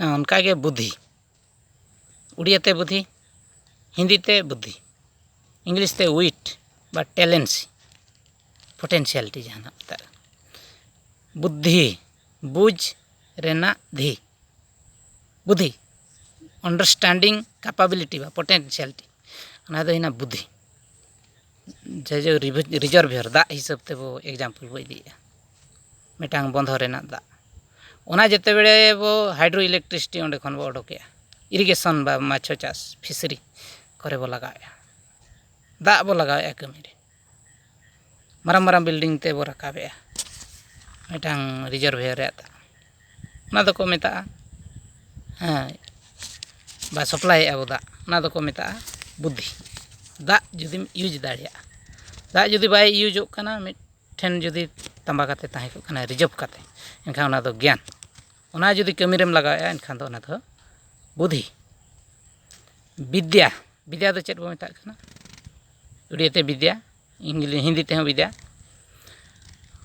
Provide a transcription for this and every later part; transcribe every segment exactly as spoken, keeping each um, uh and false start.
ᱚᱱᱠᱟᱜᱮ ᱵᱩᱫᱷᱤ, ᱩᱲᱤᱭᱟ ᱛᱮ ᱵᱩᱫᱷᱤ, ᱦᱤᱱᱫᱤ ᱛᱮ ᱵᱩᱫᱷᱤ, ᱤᱝᱞᱤᱥ ᱛᱮ ᱣᱤᱴ ᱵᱟ ᱴᱮᱞᱮᱱᱥᱤ, ᱯᱚᱴᱮᱱᱥᱤᱭᱟᱞᱤᱴᱤ ᱡᱟᱦᱟᱱᱟᱜ ᱢᱮᱛᱟᱜ ᱠᱟᱱᱟ᱾ ᱵᱩᱫᱽᱫᱷᱤ, ᱵᱩᱡᱽ ᱨᱮᱱᱟᱜ ᱫᱷᱤ᱾ ᱵᱩᱫᱷᱤ, ᱟᱱᱰᱟᱨᱥᱴᱮᱱᱰᱤᱝ ᱠᱮᱯᱟᱵᱤᱞᱤᱴᱤ ᱵᱟ ᱯᱚᱴᱮᱱᱥᱤᱭᱟᱞᱤᱴᱤ, ᱚᱱᱟ ᱫᱚ ᱦᱩᱭᱱᱟ ᱵᱩᱫᱷᱤ᱾ ᱡᱮ ᱡᱮ ᱨᱤᱡᱟᱨᱵᱷᱤᱭᱟᱨ ᱫᱟᱜ ᱦᱤᱥᱟᱹᱵ ᱛᱮᱵᱚ ᱮᱠᱡᱟᱢᱯᱚᱞ ᱵᱚ ᱤᱫᱤᱭᱮᱫᱼᱟ, ᱢᱤᱫᱴᱟᱝ ᱵᱚᱱᱫᱷᱚ ᱨᱮᱱᱟᱜ ᱫᱟᱜ, ᱚᱱᱟ ᱡᱮᱛᱮ ᱵᱮᱲᱮ ᱵᱚ ᱦᱟᱭᱰᱨᱳ ᱤᱞᱮᱠᱴᱨᱤᱥᱤᱴᱤ ᱚᱸᱰᱮ ᱠᱷᱚᱱ ᱵᱚ ᱚᱰᱚᱠᱮᱜᱼᱟ, ᱤᱨᱤᱜᱮᱥᱚᱱ ᱵᱟ ᱢᱟᱪᱷᱚ ᱪᱟᱥ, ᱯᱷᱤᱥᱟᱨᱤ ᱠᱚᱨᱮ ᱵᱚ ᱞᱟᱜᱟᱣᱮᱜᱼᱟ, ᱫᱟᱜ ᱵᱚ ᱞᱟᱜᱟᱣᱮᱜᱼᱟ ᱠᱟᱹᱢᱤ ᱨᱮ, ᱢᱟᱨᱟᱝ ᱢᱟᱨᱟᱝ ᱵᱤᱞᱰᱤᱝ ᱛᱮ ᱵᱚ ᱨᱟᱠᱟᱵᱮᱜᱼᱟ ᱢᱤᱫᱴᱟᱝ ᱨᱤᱡᱟᱨᱵᱷᱤᱭᱟᱨ ᱨᱮᱭᱟᱜ ᱫᱟᱜ, ᱚᱱᱟ ᱫᱚᱠᱚ ᱢᱮᱛᱟᱜᱼᱟ, ᱦᱮᱸ, ᱵᱟ ᱥᱟᱯᱞᱟᱭᱮᱜᱼᱟ ᱵᱚ ᱫᱟᱜ, ᱚᱱᱟ ᱫᱚᱠᱚ ᱢᱮᱛᱟᱜᱼᱟ ᱵᱩᱫᱽᱫᱷᱤ᱾ ᱫᱟᱜ ᱡᱩᱫᱤᱢ ᱤᱭᱩᱡᱽ ᱫᱟᱲᱮᱭᱟᱜᱼᱟ, ᱫᱟᱜ ᱡᱩᱫᱤ ᱵᱟᱭ ᱤᱭᱩᱡᱚᱜ ᱠᱟᱱᱟ, ᱢᱤᱫ ᱴᱷᱮᱱ ᱡᱩᱫᱤ ᱛᱟᱸᱵᱟ ᱠᱟᱛᱮ ᱛᱟᱦᱮᱸ ᱠᱚᱜ ᱠᱟᱱᱟ, ᱨᱤᱡᱟᱨᱵᱷ ᱠᱟᱛᱮ, ᱮᱱᱠᱷᱟᱱ ᱚᱱᱟ ᱫᱚ ᱜᱮᱭᱟᱱ᱾ ᱚᱱᱟ ᱡᱩᱫᱤ ᱠᱟᱹᱢᱤ ᱨᱮᱢ ᱞᱟᱜᱟᱣᱮᱜᱼᱟ, ᱮᱱᱠᱷᱟᱱ ᱫᱚ ᱚᱱᱟ ᱫᱚ ᱵᱩᱫᱷᱤ᱾ ᱵᱤᱫᱽᱭᱟ, ᱵᱤᱫᱽᱭᱟ ᱫᱚ ᱪᱮᱫ ᱵᱚ ᱢᱮᱛᱟᱜ ᱠᱟᱱᱟ? ᱩᱲᱤᱭᱟ ᱛᱮ ᱵᱤᱫᱽᱭᱟ, ᱤᱝᱞᱤ-, ᱦᱤᱱᱫᱤ ᱛᱮᱦᱚᱸ ᱵᱤᱫᱽᱭᱟ,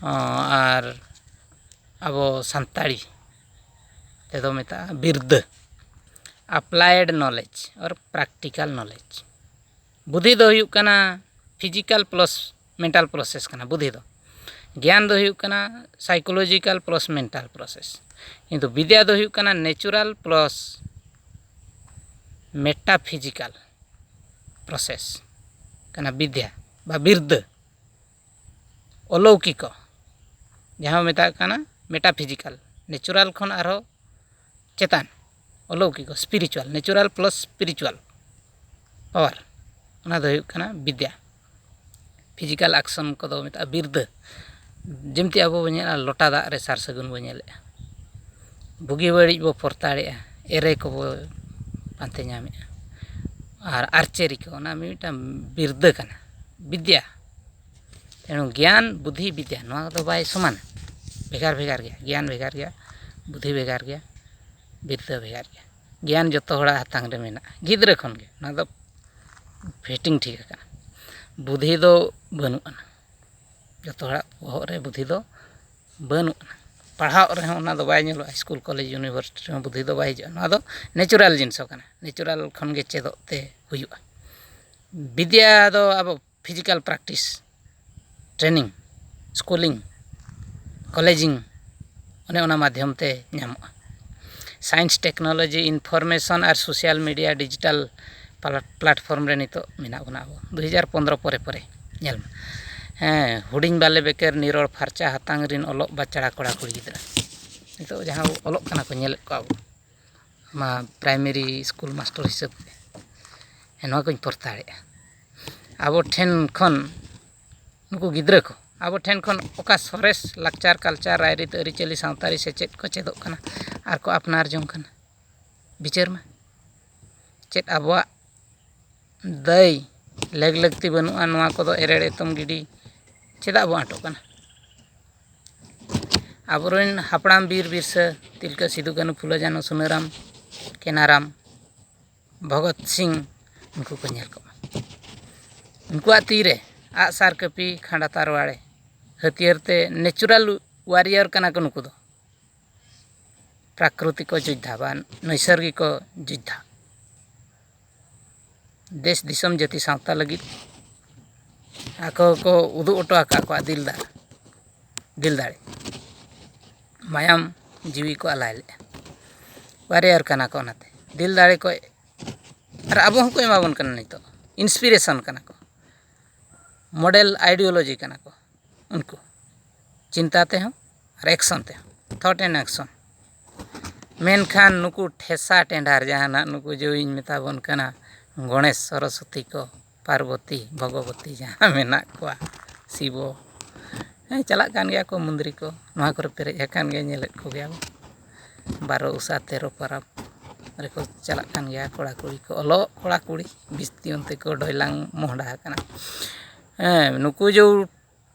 ᱚ, ᱟᱨ ᱟᱵᱚ ᱥᱟᱱᱛᱟᱲᱤ ᱛᱮᱫᱚ ᱢᱮᱛᱟᱜᱼᱟ ᱵᱤᱨᱫᱟᱹ, applied knowledge or practical knowledge᱾ ᱵᱩᱫᱷᱤ ᱫᱚ ᱦᱩᱭᱩᱜ ᱠᱟᱱᱟ ᱯᱷᱤᱡᱤᱠᱟᱞ ᱯᱞᱟᱥ ᱢᱮᱱᱴᱟᱞ ᱯᱨᱚᱥᱮᱥ ᱠᱟᱱᱟ ᱵᱩᱫᱷᱤ ᱫᱚ᱾ ᱜᱮᱭᱟᱱ ᱫᱚ ᱦᱩᱭᱩᱜ ᱠᱟᱱᱟ ᱥᱟᱭᱠᱳᱞᱚᱡᱤᱠᱟᱞ ᱯᱞᱟᱥ ᱢᱮᱱᱴᱟᱞ ᱯᱨᱚᱥᱮᱥ, ᱠᱤᱱᱛᱩ ᱵᱤᱫᱽᱭᱟ ᱫᱚ ᱦᱩᱭᱩᱜ ᱠᱟᱱᱟ ᱱᱮᱪᱩᱨᱟᱞ ᱯᱞᱟᱥ ᱢᱮᱴᱟᱯᱷᱤᱡᱤᱠᱟᱞ ᱯᱨᱚᱥᱮᱥ ᱠᱟᱱᱟ ᱵᱤᱫᱽᱭᱟ ᱵᱟ ᱵᱤᱨᱫᱟᱹ᱾ ᱚᱞᱚᱩᱠᱤᱠᱚ, ᱡᱟᱦᱟᱸ ᱢᱮᱛᱟᱜ ᱠᱟᱱᱟ ᱢᱮᱴᱟᱯᱷᱤᱡᱤᱠᱟᱞ, ᱱᱮᱪᱩᱨᱟᱞ ᱠᱷᱚᱱ ᱟᱨᱦᱚᱸ ᱪᱮᱛᱟᱱ, ᱚᱞᱚᱩᱠᱤᱠᱚ, ᱥᱯᱤᱨᱤᱪᱩᱣᱟᱞ, ᱱᱮᱪᱩᱨᱟᱞ ᱯᱞᱟᱥ ᱥᱯᱤᱨᱤᱪᱩᱣᱟᱞ ᱯᱟᱣᱟᱨ, ᱚᱱᱟ ᱫᱚ ᱦᱩᱭᱩᱜ ᱠᱟᱱᱟ ᱵᱤᱫᱽᱭᱟ᱾ ᱯᱷᱤᱡᱤᱠᱟᱞ ᱮᱠᱥᱚᱱ ᱠᱚᱫᱚ ᱢᱮᱛᱟᱜᱼᱟ ᱵᱤᱨᱫᱟᱹ᱾ ᱡᱮᱢᱛᱤ ᱟᱵᱚ ᱵᱚᱱ ᱧᱮᱞᱟ, ᱞᱚᱴᱟ ᱫᱟᱜ ᱨᱮ ᱥᱟᱨ ᱥᱟᱹᱜᱩᱱ ᱵᱚᱱ ᱧᱮᱞᱮᱜᱼᱟ, ᱵᱩᱜᱤ ᱵᱟᱹᱲᱤᱡ ᱵᱚ ᱯᱚᱨᱛᱟᱲᱮᱜᱼᱟ, ᱮᱨᱮ ᱠᱚᱵᱚ ᱯᱟᱱᱛᱮ ᱧᱟᱢᱮᱜᱼᱟ, ᱟᱨ ᱟᱨᱪᱟᱨᱤ ᱠᱚ, ᱚᱱᱟ ᱢᱤᱫᱴᱟᱝ ᱵᱤᱨᱫᱟᱹ ᱠᱟᱱᱟ, ᱵᱤᱫᱽᱭᱟ᱾ ᱛᱮᱬᱩ ᱜᱮᱭᱟᱱ, ᱵᱩᱫᱽᱫᱷᱤ, ᱵᱤᱫᱽᱭᱟ, ᱱᱚᱣᱟ ᱫᱚ ᱵᱟᱭ ᱥᱚᱢᱟᱱᱟ, ᱵᱷᱮᱜᱟᱨ ᱵᱷᱮᱜᱟᱨ ᱜᱮᱭᱟ᱾ ᱜᱮᱭᱟᱱ ᱵᱷᱮᱜᱟᱨ ᱜᱮᱭᱟ, ᱵᱩᱫᱽᱫᱷᱤ ᱵᱷᱮᱜᱟᱨ ᱜᱮᱭᱟ, ᱵᱤᱨᱫᱟᱹ ᱵᱷᱮᱜᱟᱨ ᱜᱮᱭᱟ᱾ ᱜᱮᱭᱟᱱ ᱡᱚᱛᱚ ᱦᱚᱲᱟᱜ ᱦᱟᱛᱟᱝ ᱨᱮ ᱢᱮᱱᱟᱜᱼᱟ, ᱜᱤᱫᱽᱨᱟᱹ ᱠᱷᱚᱱ ᱜᱮ᱾ ᱚᱱᱟ ᱫᱚ ᱯᱷᱤᱴᱤᱝ ᱴᱷᱤᱠ ᱟᱠᱟᱱᱟ᱾ ᱵᱩᱫᱷᱤ ᱫᱚ ᱵᱟᱹᱱᱩᱜ ᱟᱱᱟ, ᱡᱚᱛᱚ ᱦᱚᱲᱟᱜ ᱵᱚᱦᱚᱜ ᱨᱮ ᱵᱩᱫᱷᱤ ᱫᱚ ᱵᱟᱹᱱᱩᱜ ᱟᱱᱟ᱾ ᱯᱟᱲᱦᱟᱣ ᱨᱮᱦᱚᱸ ᱚᱱᱟ ᱫᱚ ᱵᱟᱭ ᱧᱮᱞᱚᱜᱼᱟ, ᱥᱠᱩᱞ ᱠᱚᱞᱮᱡᱽ ᱤᱭᱩᱱᱤᱵᱷᱟᱨᱥᱤᱴᱤ ᱨᱮᱦᱚᱸ ᱵᱩᱫᱽᱫᱷᱤ ᱫᱚ ᱵᱟᱭ ᱦᱤᱡᱩᱜᱼᱟ᱾ ᱱᱚᱣᱟ ᱫᱚ ᱱᱮᱪᱩᱨᱟᱞ ᱡᱤᱱᱤᱥ ᱠᱟᱱᱟ, ᱱᱮᱪᱩᱨᱟᱞ ᱠᱷᱚᱱ ᱜᱮ ᱪᱮᱫᱚᱜ ᱛᱮ ᱦᱩᱭᱩᱜᱼᱟ᱾ ᱵᱤᱫᱽᱭᱟ ᱫᱚ ᱟᱵᱚ physical practice, training, schooling, colleging, ᱚᱱᱮ ᱚᱱᱟ ᱢᱟᱫᱽᱫᱷᱚᱢ ᱛᱮ ᱧᱟᱢᱚᱜᱼᱟ᱾ ᱥᱟᱭᱮᱱᱥ, ᱴᱮᱠᱱᱳᱞᱚᱡᱤ, ᱤᱱᱯᱷᱚᱨᱢᱮᱥᱚᱱ ᱟᱨ social media, digital plat- platform ᱨᱮ ᱱᱤᱛᱚᱜ ᱢᱮᱱᱟᱜ ᱵᱚᱱᱟ ᱟᱵᱚ᱾ ᱫᱩ ᱦᱟᱡᱟᱨ ᱯᱚᱱᱫᱽᱨᱚ ᱯᱚᱨᱮ ᱯᱚᱨᱮ ᱧᱮᱞ ᱢᱮ᱾ ᱦᱮᱸ, ᱦᱩᱰᱤᱧ ᱵᱟᱞᱮ ᱵᱮᱠᱮᱨ ᱱᱤᱨᱚᱲ ᱯᱷᱟᱨᱪᱟ ᱦᱟᱛᱟᱝ ᱨᱤᱱ ᱚᱞᱚᱜ ᱵᱟᱪᱷᱲᱟ ᱠᱚᱲᱟ ᱠᱩᱲᱤ ᱜᱤᱫᱽᱨᱟᱹ, ᱱᱤᱛᱚᱜ ᱡᱟᱦᱟᱸ ᱚᱞᱚᱜ ᱠᱟᱱᱟ ᱠᱚ, ᱧᱮᱞᱮᱫ ᱠᱚᱣᱟ ᱵᱚ, ᱚᱱᱟ ᱯᱨᱟᱭᱢᱟᱨᱤ ᱥᱠᱩᱞ ᱢᱟᱥᱴᱟᱨ ᱦᱤᱥᱟᱹᱵ ᱛᱮ᱾ ᱦᱮᱸ, ᱱᱚᱣᱟ ᱠᱚᱧ ᱯᱚᱨᱛᱟᱲᱮᱜᱼᱟ᱾ ᱟᱵᱚ ᱴᱷᱮᱱ ᱠᱷᱚᱱ, ᱱᱩᱠᱩ ᱜᱤᱫᱽᱨᱟᱹ ᱠᱚ ᱟᱵᱚ ᱴᱷᱮᱱ ᱠᱷᱚᱱ ᱚᱠᱟ ᱥᱚᱨᱮᱥ ᱞᱟᱠᱪᱟᱨ, ᱠᱟᱞᱪᱟᱨ, ᱨᱟᱭᱨᱤᱛ, ᱟᱹᱨᱤᱪᱟᱹᱞᱤ, ᱥᱟᱶᱛᱟᱨᱤ ᱥᱮᱪᱮᱫ ᱠᱚ ᱪᱮᱫᱚᱜ ᱠᱟᱱᱟ ᱟᱨ ᱠᱚ ᱟᱯᱱᱟᱨ ᱡᱚᱝ ᱠᱟᱱᱟ? ᱵᱤᱪᱟᱹᱨ ᱢᱟ᱾ ᱪᱮᱫ ᱟᱵᱚᱣᱟᱜ ᱫᱟᱹᱭ ᱞᱮᱜᱽ ᱞᱟᱹᱠᱛᱤ ᱵᱟᱹᱱᱩᱜᱼᱟ? ᱱᱚᱣᱟ ᱠᱚᱫᱚ ᱮᱨᱮᱲ ᱮᱛᱚᱢ ᱜᱤᱰᱤ ᱪᱮᱫᱟᱜ ᱵᱚ ᱟᱸᱴᱚᱜ ᱠᱟᱱᱟ? ᱟᱵᱚᱨᱮᱱ ᱦᱟᱯᱲᱟᱢ ᱵᱤᱨ ᱵᱤᱨᱥᱟᱹ, ᱛᱤᱞᱠᱟᱹ, ᱥᱤᱫᱩ, ᱠᱟᱹᱱᱦᱩ, ᱯᱷᱩᱞᱳ, ᱡᱷᱟᱱᱳ, ᱥᱩᱱᱟᱹᱨᱟᱢ, ᱠᱮᱱᱟᱨᱟᱢ, ᱵᱷᱚᱜᱚᱛ ᱥᱤᱝ, ᱩᱱᱠᱩ ᱠᱚ ᱧᱮᱞ ᱠᱚᱢᱟ᱾ ᱩᱱᱠᱩᱣᱟᱜ ᱛᱤᱨᱮ ᱟᱜᱼᱥᱟᱨ, ᱠᱟᱹᱯᱤ, ᱠᱷᱟᱸᱰᱟ, ᱛᱟᱨᱣᱟᱲᱮ, ᱦᱟᱹᱛᱭᱟᱹᱨ ᱛᱮ ᱱᱮᱪᱩᱨᱟᱞ ᱣᱟᱨᱤᱭᱚᱨ ᱠᱟᱱᱟ ᱠᱚ ᱱᱩᱠᱩ ᱫᱚ᱾ ᱯᱨᱟᱠᱨᱤᱛᱤᱠ ᱡᱳᱫᱽᱫᱷᱟ ᱵᱟ ᱱᱳᱭᱥᱚᱨᱜᱤᱠ ᱡᱳᱫᱽᱫᱷᱟ᱾ ᱫᱮᱥ ᱫᱤᱥᱚᱢ ᱡᱟᱹᱛᱤ ᱥᱟᱶᱛᱟ ᱞᱟᱹᱜᱤᱫ ᱟᱠᱚ ᱠᱚ ᱩᱫᱩᱜ ᱦᱚᱴᱚ ᱟᱠᱟᱫ ᱠᱚᱣᱟ ᱫᱤᱞ ᱫᱟ-, ᱫᱤᱞ ᱫᱟᱲᱮ᱾ ᱢᱟᱭᱟᱢ ᱡᱤᱣᱤ ᱠᱚ ᱟᱞᱟᱭ ᱞᱮᱫᱼᱟ᱾ ᱣᱟᱨᱤᱭᱚᱨ ᱠᱟᱱᱟ ᱠᱚ, ᱚᱱᱟᱛᱮ ᱫᱤᱞ ᱫᱟᱲᱮ ᱠᱚ ᱟᱨ ᱟᱵᱚ ᱦᱚᱸᱠᱚ ᱮᱢᱟ ᱵᱚᱱ ᱠᱟᱱᱟ᱾ ᱱᱤᱛᱚᱜ ᱤᱱᱥᱯᱤᱨᱮᱥᱚᱱ ᱠᱟᱱᱟ ᱠᱚ, ᱢᱚᱰᱮᱞ ᱟᱭᱰᱤᱭᱳᱞᱚᱡᱤ ᱠᱟᱱᱟ ᱠᱚ ᱩᱱᱠᱩ, ᱪᱤᱱᱛᱟ ᱛᱮᱦᱚᱸ ᱟᱨ ᱮᱠᱥᱚᱱ ᱛᱮᱦᱚᱸ, ᱛᱷᱚᱴ ᱮᱱᱰ ᱮᱠᱥᱚᱱ᱾ ᱢᱮᱱᱠᱷᱟᱱ ᱱᱩᱠᱩ ᱴᱷᱮᱥᱟ ᱴᱮᱸᱰᱟᱨ ᱡᱟᱦᱟᱱᱟᱜ, ᱱᱩᱠᱩ ᱡᱮ ᱤᱧ ᱢᱮᱛᱟ ᱵᱚᱱ ᱠᱟᱱᱟ, ᱜᱚᱬᱮᱥ, ᱥᱚᱨᱚᱥᱚᱛᱤ ᱠᱚ, ᱯᱟᱨᱵᱚᱛᱤ, ᱵᱷᱚᱜᱚᱵᱚᱛᱤ ᱡᱟᱦᱟᱸ ᱢᱮᱱᱟᱜ ᱠᱚᱣᱟ, ᱥᱤᱵᱚ, ᱦᱮᱸ, ᱪᱟᱞᱟᱜ ᱠᱟᱱ ᱜᱮᱭᱟ ᱠᱚ ᱢᱚᱱᱫᱤᱨ ᱠᱚ, ᱱᱚᱣᱟ ᱠᱚᱨᱮ ᱯᱮᱨᱮᱡ ᱟᱠᱟᱱ ᱜᱮ, ᱧᱮᱞᱮᱫ ᱠᱚᱜᱮᱭᱟ ᱵᱚ᱾ ᱵᱟᱨᱚ ᱩᱥᱟ ᱛᱮᱨᱚ ᱯᱟᱨᱟᱵᱽ ᱨᱮᱠᱚ ᱪᱟᱞᱟᱜ ᱠᱟᱱ ᱜᱮᱭᱟ ᱠᱚᱲᱟ ᱠᱩᱲᱤ ᱠᱚ, ᱚᱞᱚᱜ ᱠᱚᱲᱟ ᱠᱩᱲᱤ, ᱵᱤᱥᱛᱤ ᱚᱱᱛᱮ ᱠᱚ ᱰᱷᱚᱭᱞᱟᱝ ᱢᱚᱦᱰᱟ ᱟᱠᱟᱱᱟ᱾ ᱦᱮᱸ, ᱱᱩᱠᱩ ᱡᱮ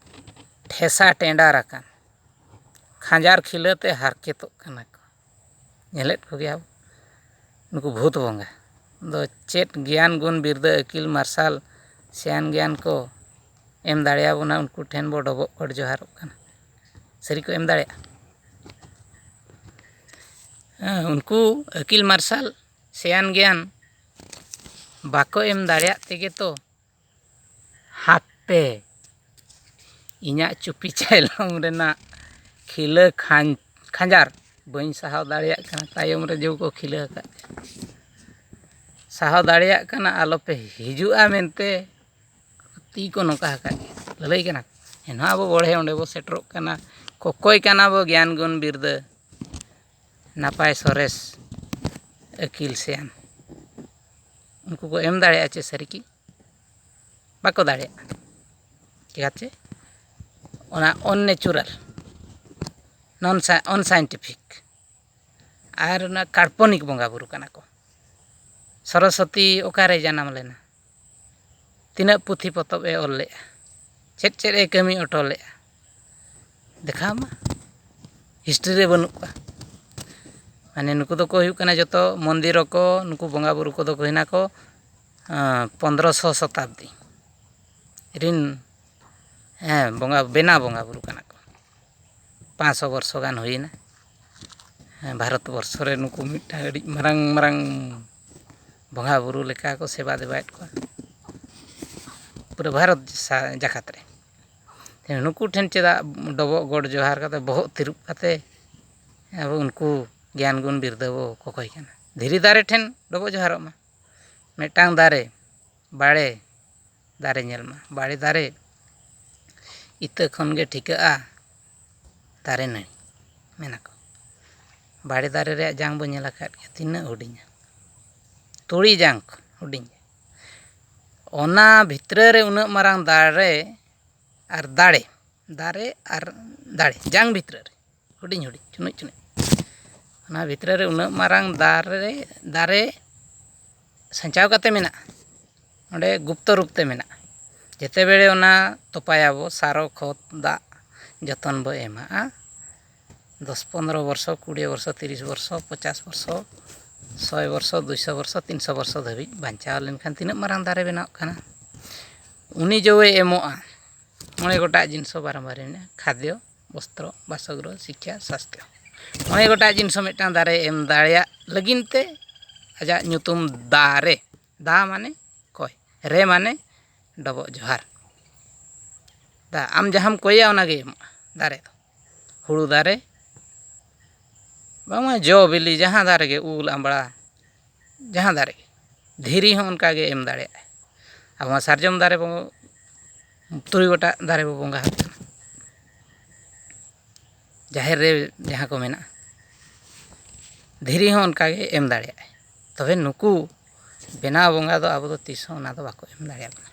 ᱴᱷᱮᱥᱟ ᱴᱮᱸᱰᱟᱨ ᱟᱠᱟᱱ, ᱠᱷᱟᱸᱡᱟᱨ ᱠᱷᱤᱞᱟᱹ ᱛᱮ ᱦᱟᱨᱠᱮᱛᱚᱜ ᱠᱟᱱᱟ ᱠᱚ᱾ ᱧᱮᱞᱮᱫ ᱠᱚᱜᱮᱭᱟ ᱵᱚ᱾ ᱱᱩᱠᱩ ᱵᱷᱩᱛ ᱵᱚᱸᱜᱟ ᱫᱚ ᱪᱮᱫ ᱜᱮᱭᱟᱱ ᱜᱩᱱ ᱵᱤᱨᱫᱟᱹ ᱟᱹᱠᱤᱞ ᱢᱟᱨᱥᱟᱞ ᱥᱮᱭᱟᱱ ᱜᱮᱭᱟᱱ ᱠᱚ ᱮᱢ ᱫᱟᱲᱮᱭᱟᱵᱚᱱᱟ? ᱩᱱᱠᱩ ᱴᱷᱮᱱ ᱵᱚ ᱰᱚᱵᱚᱜ ᱜᱚᱰ ᱡᱚᱦᱟᱨᱚᱜ ᱠᱟᱱᱟ᱾ ᱥᱟᱹᱨᱤ ᱠᱚ ᱮᱢ ᱫᱟᱲᱮᱭᱟᱜᱼᱟ? ᱦᱮᱸ, ᱩᱱᱠᱩ ᱟᱹᱠᱤᱞ ᱢᱟᱨᱥᱟᱞ ᱥᱮᱭᱟᱱ ᱜᱮᱭᱟᱱ ᱵᱟᱠᱚ ᱮᱢ ᱫᱟᱲᱮᱭᱟᱜ ᱛᱮᱜᱮ ᱛᱚ ᱦᱟᱯᱮ ᱤᱧᱟᱹᱜ ᱪᱩᱯᱤ ᱪᱟᱭᱞᱚᱢ ᱨᱮᱱᱟᱜ ᱠᱷᱤᱞᱟᱹ ᱠᱷᱟᱧ- ᱠᱷᱟᱸᱡᱟᱨ ᱵᱟᱹᱧ ᱥᱟᱦᱟᱣ ᱫᱟᱲᱮᱭᱟᱜ ᱠᱟᱱᱟ᱾ ᱛᱟᱭᱚᱢ ᱨᱮ ᱡᱮ ᱠᱚ ᱠᱷᱤᱞᱟᱹ ᱟᱠᱟᱫ ᱞᱮᱭᱟ, ᱥᱟᱦᱟᱣ ᱫᱟᱲᱮᱭᱟᱜ ᱠᱟᱱᱟ, ᱟᱞᱚᱯᱮ ᱦᱤᱡᱩᱜᱼᱟ ᱢᱮᱱᱛᱮ ᱛᱤ ᱠᱚ ᱱᱚᱝᱠᱟ ᱟᱠᱟᱫ ᱜᱮᱭᱟ, ᱞᱟᱹᱞᱟᱹᱭ ᱠᱟᱱᱟ᱾ ᱮᱱᱦᱚᱸ ᱟᱵᱚ ᱵᱚᱲᱦᱮ ᱚᱸᱰᱮ ᱵᱚ ᱥᱮᱴᱮᱨᱚᱜ ᱠᱟᱱᱟ᱾ ᱠᱚᱠᱚᱭ ᱠᱟᱱᱟ ᱵᱚ ᱜᱮᱭᱟᱱ ᱜᱩᱱ ᱵᱤᱨᱫᱟᱹ, ᱱᱟᱯᱟᱭ ᱥᱚᱨᱮᱥ ᱟᱹᱠᱤᱞ ᱥᱮᱭᱟᱱ᱾ ᱩᱱᱠᱩ ᱠᱚ ᱮᱢ ᱫᱟᱲᱮᱭᱟᱜᱼᱟ ᱪᱮ ᱥᱟᱹᱨᱤ ᱠᱤ? ᱵᱟᱠᱚ ᱫᱟᱲᱮᱭᱟᱜᱼᱟ᱾ ᱪᱮᱠᱟ ᱪᱮ? ᱚᱱᱟ ᱩᱱᱱᱮᱪᱩᱨᱟᱞ, ᱱᱚᱱ ᱥᱟ- ᱟᱱᱥᱟᱭᱮᱱᱴᱤᱯᱷᱤᱠ ᱟᱨ ᱚᱱᱟ ᱠᱟᱞᱯᱚᱱᱤᱠ ᱵᱚᱸᱜᱟ ᱵᱩᱨᱩ ᱠᱟᱱᱟ ᱠᱚ᱾ ᱥᱚᱨᱚᱥᱚᱛᱤ ᱚᱠᱟᱨᱮ ᱡᱟᱱᱟᱢ ᱞᱮᱱᱟ? ᱛᱤᱱᱟᱹᱜ ᱯᱩᱛᱷᱤ ᱯᱚᱛᱚᱵ ᱮ ᱚᱞ ᱞᱮᱜᱼᱟ? ᱪᱮᱫ ᱪᱮᱫ ᱮ ᱠᱟᱹᱢᱤ ᱦᱚᱴᱚ ᱞᱮᱜᱼᱟ? ᱫᱮᱠᱷᱟᱣ ᱢᱟ, ᱦᱤᱥᱴᱨᱤ ᱨᱮ ᱵᱟᱹᱱᱩᱜ ᱠᱚᱣᱟ᱾ ᱢᱟᱱᱮ ᱱᱩᱠᱩ ᱫᱚᱠᱚ ᱦᱩᱭᱩᱜ ᱠᱟᱱᱟ ᱡᱚᱛᱚ ᱢᱚᱱᱫᱤᱨᱚ ᱠᱚ, ᱱᱩᱠᱩ ᱵᱚᱸᱜᱟ ᱵᱩᱨᱩ ᱠᱚᱫᱚ ᱠᱚ ᱦᱩᱭᱱᱟ ᱠᱚ ᱯᱚᱱᱫᱽᱨᱚᱥᱚ ᱥᱚᱛᱟᱵᱫᱤ ᱨᱤᱱ, ᱦᱮᱸ, ᱵᱚᱸᱜᱟ ᱵᱮᱱᱟᱣ ᱵᱚᱸᱜᱟ ᱵᱩᱨᱩ ᱠᱟᱱᱟ ᱠᱚ᱾ ᱯᱟᱸᱪᱥᱚ ᱵᱚᱨᱥᱚ ᱜᱟᱱ ᱦᱩᱭᱱᱟ᱾ ᱦᱮᱸ, ᱵᱷᱟᱨᱚᱛ ᱵᱚᱨᱥᱚ ᱨᱮ ᱱᱩᱠᱩ ᱢᱤᱫᱴᱟᱝ ᱟᱹᱰᱤ ᱢᱟᱨᱟᱝ ᱢᱟᱨᱟᱝ ᱵᱚᱸᱜᱟ ᱵᱩᱨᱩ ᱞᱮᱠᱟ ᱠᱚ ᱥᱮᱵᱟ ᱫᱮᱵᱟᱭᱮᱫ ᱠᱚᱣᱟ ᱯᱩᱨᱟᱹ ᱵᱷᱟᱨᱚᱛ ᱥᱟ- ᱡᱟᱠᱟᱛ ᱨᱮ᱾ ᱛᱮ ᱱᱩᱠᱩ ᱴᱷᱮᱱ ᱪᱮᱫᱟᱜ ᱰᱚᱵᱚᱜ ᱜᱚᱰ ᱡᱚᱦᱟᱨ ᱠᱟᱛᱮ, ᱵᱚᱦᱚᱜ ᱛᱤᱨᱩᱵ ᱠᱟᱛᱮ ᱟᱵᱚ ᱩᱱᱠᱩ ᱜᱮᱭᱟᱱ ᱜᱩᱱ ᱵᱤᱨᱫᱟᱹ ᱵᱚ ᱠᱚᱠᱚᱭ ᱠᱟᱱᱟ? ᱫᱷᱤᱨᱤ ᱫᱟᱨᱮ ᱴᱷᱮᱱ ᱰᱚᱵᱚᱜ ᱡᱚᱦᱟᱨᱚᱜ ᱢᱟ᱾ ᱢᱤᱫᱴᱟᱝ ᱫᱟᱨᱮ, ᱵᱟᱲᱮ ᱫᱟᱨᱮ ᱧᱮᱞ ᱢᱟ, ᱵᱟᱲᱮ ᱫᱟᱨᱮ ᱤᱛᱟᱹ ᱠᱷᱚᱱ ᱜᱮ ᱴᱷᱤᱠᱟᱹᱜᱼᱟ ᱫᱟᱨᱮ ᱱᱟᱹᱲᱤ, ᱢᱮᱱᱟᱠᱚ᱾ ᱵᱟᱲᱮ ᱫᱟᱨᱮ ᱨᱮᱭᱟᱜ ᱡᱟᱝ ᱵᱚ ᱧᱮᱞ ᱟᱠᱟᱫ ᱜᱮᱭᱟ, ᱛᱤᱱᱟᱹᱜ ᱦᱩᱰᱤᱧᱟ, ᱛᱩᱲᱤ ᱡᱟᱝ ᱠᱷᱚᱱ ᱦᱩᱰᱤᱧ ᱜᱮᱭᱟ᱾ ᱚᱱᱟ ᱵᱷᱤᱛᱨᱟᱹ ᱨᱮ ᱩᱱᱟᱹᱜ ᱢᱟᱨᱟᱝ ᱫᱟᱨᱮ ᱟᱨ ᱫᱟᱲᱮ, ᱫᱟᱨᱮ ᱟᱨ ᱫᱟᱲᱮ, ᱡᱟᱝ ᱵᱷᱤᱛᱨᱟᱹ ᱨᱮ ᱦᱩᱰᱤᱧ ᱦᱩᱰᱤᱧ, ᱪᱩᱱᱩᱡ ᱪᱩᱱᱩᱡ, ᱚᱱᱟ ᱵᱷᱤᱛᱨᱤ ᱨᱮ ᱩᱱᱟᱹᱜ ᱢᱟᱨᱟᱝ ᱫᱟᱨᱮ, ᱫᱟᱨᱮ ᱥᱟᱧᱪᱟᱣ ᱠᱟᱛᱮ ᱢᱮᱱᱟᱜᱼᱟ, ᱚᱸᱰᱮ ᱜᱩᱯᱛᱚ ᱨᱩᱯ ᱛᱮ ᱢᱮᱱᱟᱜᱼᱟ᱾ ᱡᱮᱛᱮ ᱵᱮᱲᱮ ᱚᱱᱟ ᱛᱚᱯᱟᱭᱟᱵᱚ, ᱥᱟᱨᱚ, ᱠᱷᱚᱛ, ᱫᱟᱜ, ᱡᱚᱛᱚᱱ ᱵᱚ ᱮᱢᱟᱜᱼᱟ᱾ ᱫᱚᱥ ᱯᱚᱱᱨᱚ ᱵᱚᱨᱥᱚ, ᱠᱩᱲᱤ ᱵᱚᱨᱥᱚ, ᱛᱤᱨᱤᱥ ᱵᱚᱨᱥᱚ, ᱯᱚᱪᱟᱥ ᱵᱚᱨᱥᱚ, ᱥᱚᱭ ᱵᱚᱨᱥᱚ, ᱫᱩᱭᱥᱚ ᱵᱚᱨᱥᱚ, ᱛᱤᱱᱥᱚ ᱵᱚᱨᱥᱚ ᱫᱷᱟᱹᱵᱤᱡ ᱵᱟᱧᱪᱟᱣ ᱞᱮᱱᱠᱷᱟᱱ ᱛᱤᱱᱟᱹᱜ ᱢᱟᱨᱟᱝ ᱫᱟᱨᱮ ᱵᱮᱱᱟᱣᱜ ᱠᱟᱱᱟ? ᱩᱱᱤ ᱡᱚᱣᱮ ᱮᱢᱚᱜᱼᱟ᱾ ᱢᱚᱬᱮ ᱜᱚᱴᱟᱜ ᱡᱤᱱᱤᱥ ᱦᱚᱸ ᱵᱟᱨᱚᱢᱵᱟᱨ ᱢᱮᱱᱟᱜᱼᱟ, ᱠᱷᱟᱫᱽᱭᱚ, ᱵᱚᱥᱛᱨᱚ, ᱵᱟᱥᱚᱜᱨᱚᱦᱚ, ᱥᱤᱠᱠᱷᱟ, ᱥᱟᱥᱛᱷᱚ᱾ ᱢᱚᱬᱮ ᱜᱚᱴᱟᱝ ᱡᱤᱱᱤᱥ ᱦᱚᱸ ᱢᱤᱫᱴᱟᱝ ᱫᱟᱨᱮ ᱮᱢ ᱫᱟᱲᱮᱭᱟᱜ ᱞᱟᱹᱜᱤᱫ ᱛᱮ ᱟᱡᱟᱜ ᱧᱩᱛᱩᱢ ᱫᱟ ᱨᱮ, ᱫᱟ ᱢᱟᱱᱮ ᱠᱚᱭ, ᱨᱮ ᱢᱟᱱᱮ ᱰᱚᱵᱚᱜ ᱡᱚᱦᱟᱨ᱾ ᱫᱟ, ᱟᱢ ᱡᱟᱦᱟᱸᱢ ᱠᱚᱭᱟ ᱚᱱᱟᱜᱮ ᱮᱢᱚᱜᱼᱟ ᱫᱟᱨᱮ ᱫᱚ᱾ ᱦᱩᱲᱩ ᱫᱟᱨᱮ, ᱵᱟᱝᱢᱟ ᱡᱚ ᱵᱤᱞᱤ, ᱡᱟᱦᱟᱸ ᱫᱟᱨᱮ ᱜᱮ, ᱩᱞ, ᱟᱢᱵᱽᱲᱟ, ᱡᱟᱦᱟᱸ ᱫᱟᱨᱮ ᱜᱮ᱾ ᱫᱷᱤᱨᱤ ᱦᱚᱸ ᱚᱱᱠᱟ ᱜᱮ ᱮᱢ ᱫᱟᱲᱮᱭᱟᱜᱼᱟᱭ᱾ ᱟᱵᱚ ᱢᱟ ᱥᱟᱨᱡᱚᱢ ᱫᱟᱨᱮ ᱵᱚᱱ, ᱛᱩᱨᱩᱭ ᱜᱚᱴᱟᱝ ᱫᱟᱨᱮ ᱵᱚ ᱵᱚᱸᱜᱟ ᱟᱠᱚ ᱠᱟᱱᱟ᱾ ᱡᱟᱦᱮᱨ ᱨᱮ ᱡᱟᱦᱟᱸ ᱠᱚ ᱢᱮᱱᱟᱜᱼᱟ, ᱫᱷᱤᱨᱤ ᱦᱚᱸ ᱚᱱᱠᱟ ᱜᱮ ᱮᱢ ᱫᱟᱲᱮᱭᱟᱜᱼᱟᱭ᱾ ᱛᱚᱵᱮ ᱱᱩᱠᱩ ᱵᱮᱱᱟᱣ ᱵᱚᱸᱜᱟ ᱫᱚ ᱟᱵᱚ ᱫᱚ ᱛᱤᱥ ᱦᱚᱸ ᱚᱱᱟ ᱫᱚ ᱵᱟᱠᱚ ᱮᱢ ᱫᱟᱲᱮᱭᱟᱵᱚᱱᱟ᱾